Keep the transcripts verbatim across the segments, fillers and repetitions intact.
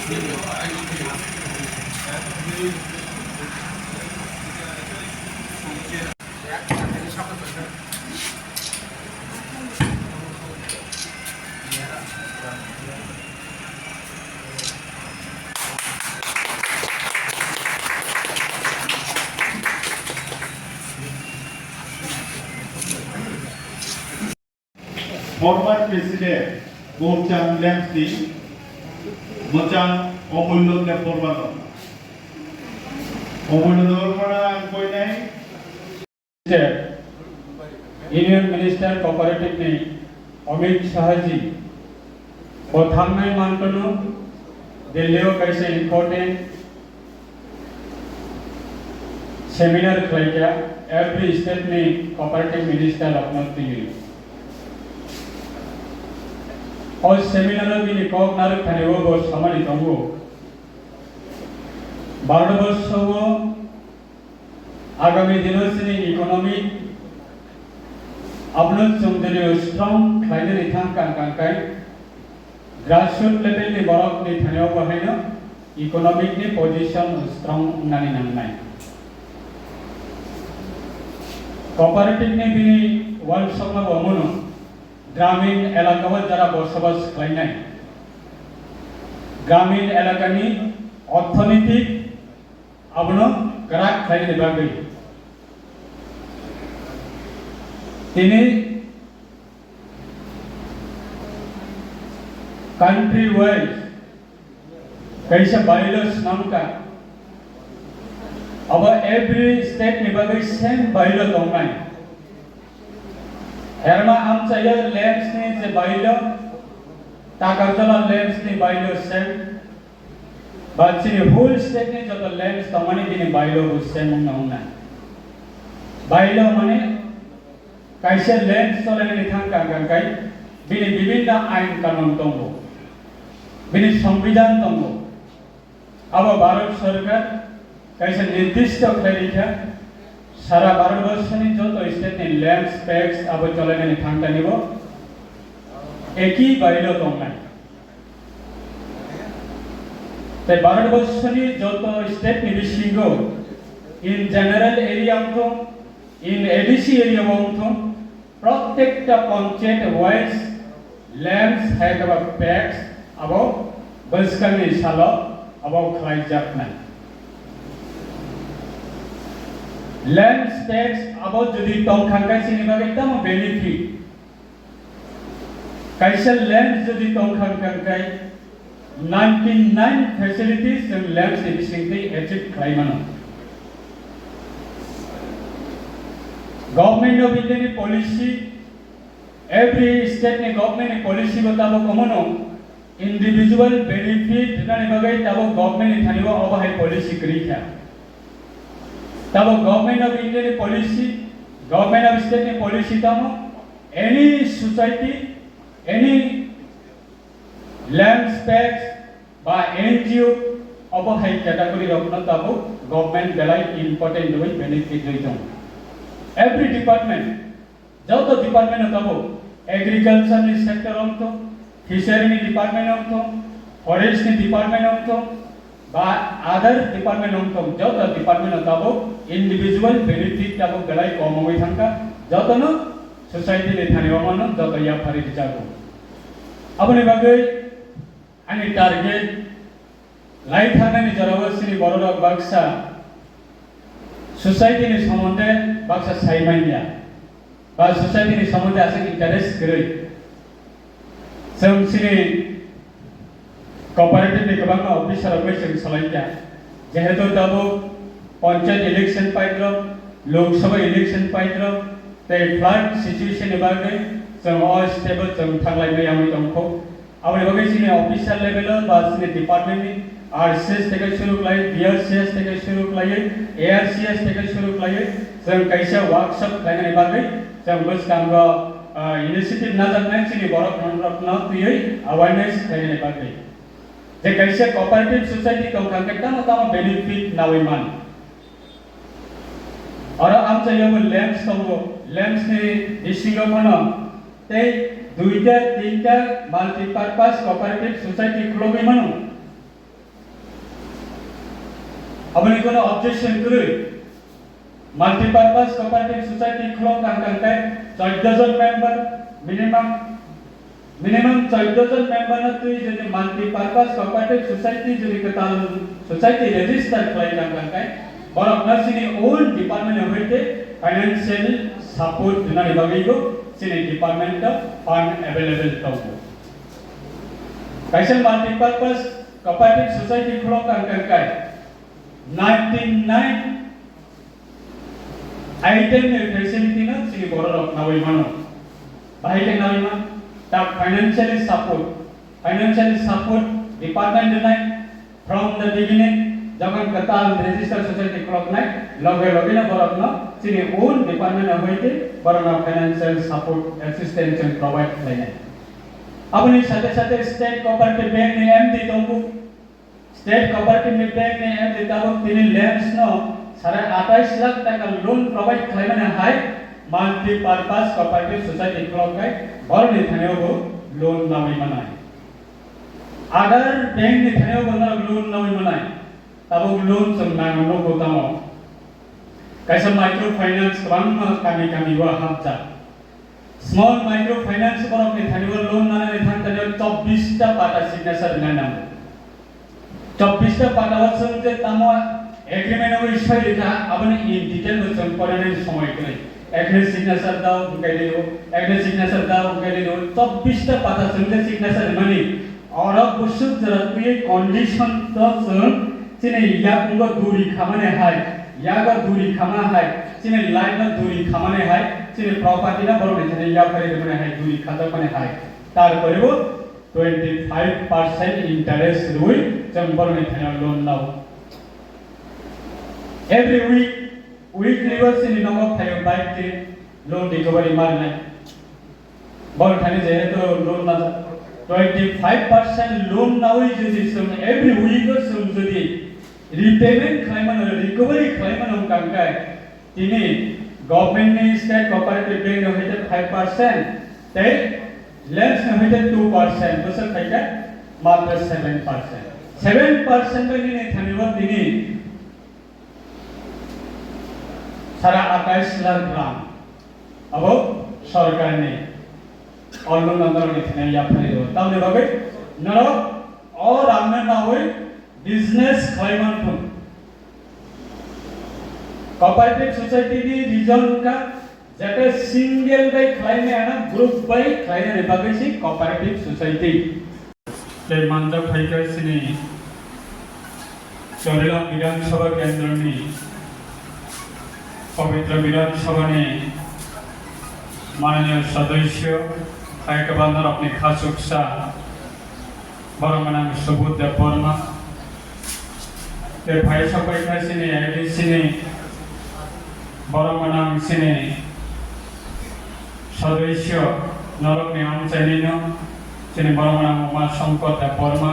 Former President Gopchang Lemsni mwchang Omullo Debbarmano. Omullo Debbarmano ang koinai. Union Minister Cooperative ni Amit Shah ji bo thangnai month no Delhi o kaisa important seminar khlaikha every state ni cooperative minister rokno twiwi. O seminar o bini kok narwk thani o bo samani tongo. Bharatborsho o agami dino chini economic abono chwng jodi strong khlainani thang kang kang kai grassroot level ni borok ni thani o bo haino economic ni position strong wngnani nangnai. Cooperative ni bini uansukma bo omono gramin elaka o jara bosobas khlainai, gramin elaka ni orthonitik abono kwrak khlainani bagwi tini country wise kaisa bylaw swnamkha. Abo every state ni bagwi same bylaw tongnai. Herma amchaio lamps ni je bylaw, Takarjala lamps ni bylaw same, ba chini whole state ni joto lamps tongmani bini bylaw bo same wngna wngnai. Bylaw mane kaisa lamps cholainani thang kang kang kai bini bibinno ain kanun tongo, bini songbidan tongo. Abo Bharat Sarkar kaisa nirdisto khlai rikha, sara Bharatborsoni joto state ni lamps packs abo cholainani thang tanibo eki bylaw tongnai. Tei Bharatborsoni joto state ni bisingo in general area wngthung, in A D C area bo wngthung, prottekta panchayat wise lamps hai khe ba packs abo bwskangni salo abo khlaijaknai. Lamps packs abo jodi tongkha khe chini bagwi tamo benefit? Kaisa lamps jodi tongkha hwnkha khe ninety-nine facilities chwng lamps ni bisingtwi achieve khlai mano. Government of India ni policy, every state ni government ni policy bo tabuk omono individual benefit rwnani bagwi tabuk government ni thani o obo hai policy kwrwi kha. Tabuk Government of India ni policy, Government of State ni policy tamo, any society, any lamps packs ba N G O obo hai category rokno tabuk government belai important rwi benefit rwi tongo. Every department, joto department o tabuk, agriculture ni sector wngthung, fishery ni department wngthung, forest ni department wngthung, ba other department wngthung, joto department o tabuk individual benefit tabuk belai kom wngwi thangkha, jotono society ni thani romano joto yaphari rijago. Aboni bagwi ani target lai thangnaini jorao chini bororok baksa society ni somonde baksa sai manya, ba society ni somonde aswk interest kwrwi. Chwng chini cooperative ni kwbangma officer rok bai chwng salai kha, jehetu tabuk panchayat election paidrop, Lok Sabha election paidrop, tei flood situation ni bagwi chwng o step o chwng thanglai maya wngwi tongkho. Aboni bagwi chini officer level o ba chini department ni R C S theke shuru khlai, B R C S theke shuru khlai, A R C S theke shuru khlai, chwng kaisa workshop khlainani bagwi chwng bwskango, ah, initiative najaknai chini borok rokno twiwi awareness khlainani bagwi. Je kaisa cooperative society tongkha khe tamo tamo benefit nawi man. Oro amchaio bo lamps tongo, lamps ni bisingo phano tei duita tinta multipurpose cooperative society khulogwi mano. Aboni kono objection kwrwi. Multipurpose cooperative society khulok kang kang khe chwddo jon member, minimum, minimum chwddo jon member no twi jodi multipurpose cooperative society jodi kwtal society register khlai kang kang khe borok no chini own department hoite financial support rwnani bagwi bo chini department o fund available tongo. Kaisa multipurpose cooperative society khulok kang kang khe ninety nine item ni facility no chini borok rok nawi mano. Bahai khe nawi man, ta financially support, financially support department rwnai from the beginning, jokhon kwtal register society khuloknai, loge loge no borok no chini own department hoite borok no financial support assistance chwng provide khlainai. Aboni sate sate state cooperative bank ni M D tongo. State Cooperative ni Bank ni M D tabuk tini LAMPS no sare atais lakh taka loan provide khlaimani hai multi purpose cooperative society khulok khai borokni thani o bo loan nawi manai. Other bank ni thani o bo norok loan nawi manai. Tabuk loan chwng nang nugo tamo. Kaisa micro finance kwbangma kami kami o hapjak. Small micro finance borok ni thani o loan nanani thang thani o chobbish ta pata signature rwnai nango. Chobbish ta pata o chwng je tamo agreement o wi soi rikha, aboni in detail no chwng porinani somoi kwrwi. Ekne signature dao hwnkhe dio, ekne signature dao hwnkhe dio, chobbish ta pata chwng je signature rwmani, oro bwswk jora twiwi condition to chwng chini yakungo duri khamani hai, yago duri khama hai, chini life no duri khamani hai, chini property no borokni thani yaphari rwmani hai, duri khajakmani hai. Tarpore bo twenty five percent interest rwi chwng borokni thani loan nao. Every week, weekly o chini nogo phaio bike tin loan recovery marnai. Borok thani jehetu loan na twenty five percent loan nawi jodi chwng every week o chwng jodi repayment khlaimano, recovery khlaimano wngkha hwnkhe tini government ni state cooperative bank no hoite five percent tei LAMPS no hoite two percent bwswk khaikhe matra seven percent. Seven percent bai nini thani o tini sara atais lakh rang abo sorkarni. Almono norokni thani yaphari rw. Tamni bagwi norok o rangno nawi business khlai man thung. Cooperative society ni reason wngkha jate single bai khlai maya na, group bai khlai nani bagwi se cooperative society. Tei manjak phaikha chini Chorilam Bidhan Sabha Kendroni Pabitra Bidhan Sabhani mananiya sodosyo, hai kwbangma rokni khachuksa borok gwnang Subudh Debbarma, tei phai sokphaikha chini A D C ni borok gwnang chini sodosyo, norokni amchaini no chini borok gwnang Uma Shankar Debbarma,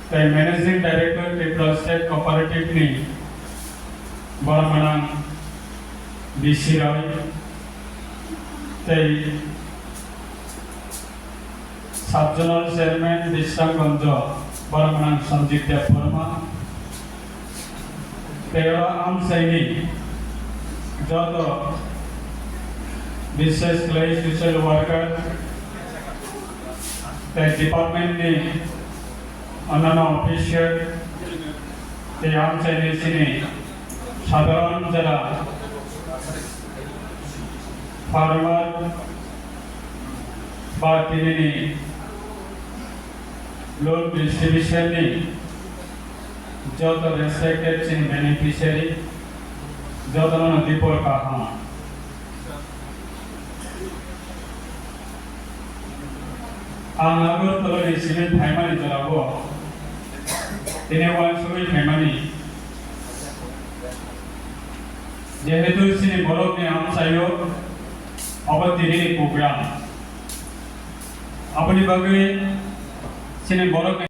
tei Managing Director Tripura State Cooperative ni borok gwnang B C Roy, tei Sub Zonal Chairman Bisramganj borok gwnang Sanjit Debbarma, tei oro amchaini joto, bishesh khlai social worker tei department ni onano official tei amchaini chini sadharon jara farmer ba tinini loan distribution ni joto respected chini beneficiary, jotono dipor kaham. Ang Agartala ni simi phaimani jorao tini uansugwi phaimani, jehetu chini borokni amchaio obo tinini program, aboni bagwi chini borokni